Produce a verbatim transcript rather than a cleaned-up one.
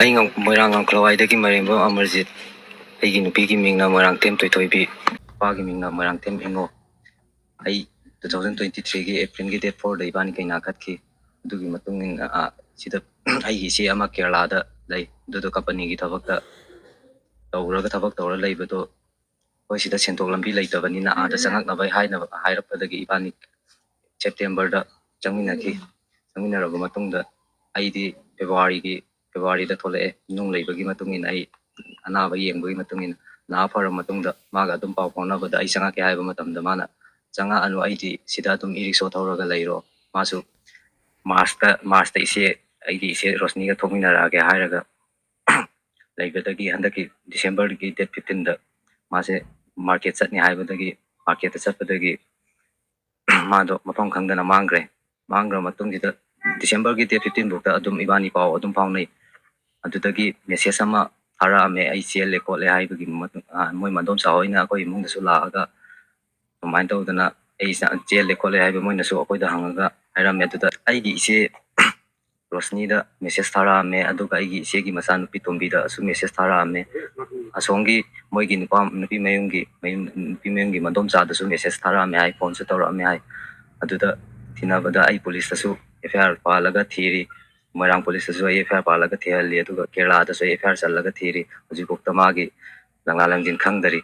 ꯑꯩ ꯉꯝ-, ꯃꯣꯏꯔꯥꯡ ꯉꯝꯈꯂꯋꯥꯏꯗꯒꯤ ꯃꯔꯦꯝꯕꯝ ꯑꯃꯔꯖꯤꯠ꯫ ꯑꯩꯒꯤ ꯅꯨꯄꯤꯒꯤ ꯃꯤꯡꯅ ꯃꯣꯏꯔꯥꯡꯊꯦꯝ ꯊꯣꯏꯊꯣꯏꯕꯤ, ꯅꯨꯄꯥꯒꯤ ꯃꯤꯡꯅ ꯃꯣꯏꯔꯥꯡꯊꯦꯝ ꯏꯉꯣ꯫ ꯑꯩ two thousand twenty three ꯒꯤ April ꯒꯤ date four ꯗ ꯏꯕꯥꯅꯤ ꯀꯩꯅꯥ ꯀꯠꯈꯤ꯫ ꯑꯗꯨꯒꯤ ꯃꯇꯨꯡ ꯏꯟꯅ, ꯑ, ꯁꯤꯗ ꯑꯩꯒꯤ ꯏꯆꯦ ꯑꯃ ꯀꯦꯔꯂꯥꯗ ꯂꯩ꯫ ꯑꯗꯨꯗꯣ company ꯒꯤ ꯊꯕꯛꯇ ꯇꯧꯔꯒ, ꯊꯕꯛ ꯇꯧꯔ ꯂꯩꯕꯗꯣ, ꯑꯩꯈꯣꯏ ꯁꯤꯗ ꯁꯦꯟꯊꯣꯛ ꯂꯝꯕꯤ ꯂꯩꯇꯕꯅꯤꯅ ꯑꯥꯗ ꯆꯪꯉꯛꯅꯕ ꯍꯥꯏꯅꯕ ꯍꯥꯏꯔꯛꯄꯗꯒꯤ ꯏꯕꯥꯅꯤ September ꯗ ꯆꯪꯃꯤꯟꯅꯈꯤ꯫ ꯆꯪꯃꯤꯟꯅꯔꯕ ꯃꯇꯨꯡꯗ ꯑꯩꯗꯤ February ꯒꯤ, February ꯗ ꯊꯣꯛꯂꯛꯑꯦ꯫ ꯅꯨꯡ ꯂꯩꯕꯒꯤ ꯃꯇꯨꯡ ꯏꯟꯅ, ꯑꯩ ꯑꯅꯥꯕ ꯌꯦꯡꯕꯒꯤ ꯃꯇꯨꯡ ꯏꯟꯅ, ꯅꯥ ꯐꯔꯕ ꯃꯇꯨꯡꯗ ꯃꯥꯒ ꯑꯗꯨꯝ ꯄꯥꯎ ꯐꯥꯎꯅꯕꯗ, ꯑꯩ ꯆꯪꯉꯛꯀꯦ ꯍꯥꯏꯕ ꯃꯇꯝꯗ ꯃꯥꯅ, "ꯆꯪꯉꯛꯑꯅꯨ, ꯑꯩꯗꯤ ꯁꯤꯗ ꯑꯗꯨꯝ e-rickshaw ꯊꯧꯔꯒ ꯂꯩꯔꯣ"꯫ ꯃꯥꯁꯨ March ꯇ, March ꯇ ꯏꯆꯦ, ꯑꯩꯒꯤ ꯏꯆꯦ ꯔꯣꯁꯅꯤꯒ ꯊꯣꯛꯃꯤꯟꯅꯔꯛꯑꯒꯦ ꯍꯥꯏꯔꯒ ꯂꯩꯕꯗꯒꯤ, ꯍꯟꯗꯛꯀꯤ December ꯒꯤ date fifteen ꯗ ꯃꯥꯁꯦ market ꯆꯠꯅꯤ ꯍꯥꯏꯕꯗꯒꯤ, market ꯇ ꯆꯠꯄꯗꯒꯤ ꯃꯥꯗꯣ ꯃꯐꯝ ꯈꯪꯗꯅ ꯃꯥꯡꯈ꯭ꯔꯦ꯫ ꯃꯥꯡꯈ꯭ꯔ ꯃꯇꯨꯡꯁꯤꯗ December ꯒꯤ date fifteen ꯐꯥꯎꯗ ꯑꯗꯨꯝ ꯏꯕꯥꯅꯤ ꯄꯥꯎ ꯑꯗꯨꯝ ꯐꯥꯎꯅꯩ꯫ ꯑꯗꯨꯗꯒꯤ message ꯑꯃ ꯊꯥꯔꯛꯑꯝꯃꯦ, ꯑꯩ ꯆꯦꯜꯂꯦ ꯈꯣꯠꯂꯦ ꯍꯥꯏꯕꯒꯤ ꯃꯇꯨꯡ, ꯑ, ꯃꯣꯏ ꯃꯗꯣꯝꯆꯥ ꯍꯣꯏꯅ ꯑꯩꯈꯣꯏ ꯏꯃꯨꯡꯗꯁꯨ ꯂꯥꯛꯑꯒ ꯑꯗꯨꯃꯥꯏꯅ ꯇꯧꯗꯅ ꯑꯩ ꯆ-, ꯆꯦꯜꯂꯦ ꯈꯣꯠꯂꯦ ꯍꯥꯏꯕ ꯃꯣꯏꯅꯁꯨ ꯑꯩꯈꯣꯏꯗ ꯍꯪꯉꯒ ꯍꯥꯏꯔꯝꯃꯦ꯫ ꯑꯗꯨꯗ ꯑꯩꯒꯤ ꯏꯆꯦ ꯔꯣꯁꯅꯤꯗ message ꯊꯥꯔꯛꯑꯝꯃꯦ, ꯑꯗꯨꯒ ꯑꯩꯒꯤ ꯏꯆꯦꯒꯤ ꯃꯆꯥꯅꯨꯄꯤ ꯇꯣꯝꯕꯤꯗꯁꯨ message ꯊꯥꯔꯛꯑꯝꯃꯦ꯫ ꯑꯁꯣꯝꯒꯤ ꯃꯣꯏꯒꯤ ꯅꯨꯄꯥ, ꯅꯨꯄꯤ ꯃꯌꯨꯝꯒꯤ, ꯃꯌꯨꯝ, ꯅꯨꯄꯤ ꯃꯌꯨꯝꯒꯤ ꯃꯗꯣꯝꯆꯥꯗꯁꯨ message ꯊꯥꯔꯛꯑꯝꯃꯦ ꯍꯥꯏ, phone ꯁꯨ ꯇꯧꯔꯛꯑꯝꯃꯦ ꯍꯥꯏ꯫ ꯑꯗꯨꯗ ꯊꯤꯅꯕꯗ ꯑꯩ police ꯇꯁꯨ F I R ꯄꯥꯜꯂꯒ ꯊꯤꯔꯤ꯫ ꯃꯣꯏꯔꯥꯡ police ꯇꯁꯨ ꯑꯩ F I R ꯄꯥꯜꯂꯒ ꯊꯤꯍꯜꯂꯤ, ꯑꯗꯨꯒ ꯀꯦꯔꯂꯥꯗꯁꯨ ꯑꯩ F I R ꯆꯜꯂꯒ ꯊꯤꯔꯤ꯫ ꯍꯧꯖꯤꯛꯐꯥꯎꯗ ꯃꯥꯒꯤ ꯂꯪꯂꯥ ꯂꯪꯖꯤꯟ ꯈꯪꯗꯔꯤ꯫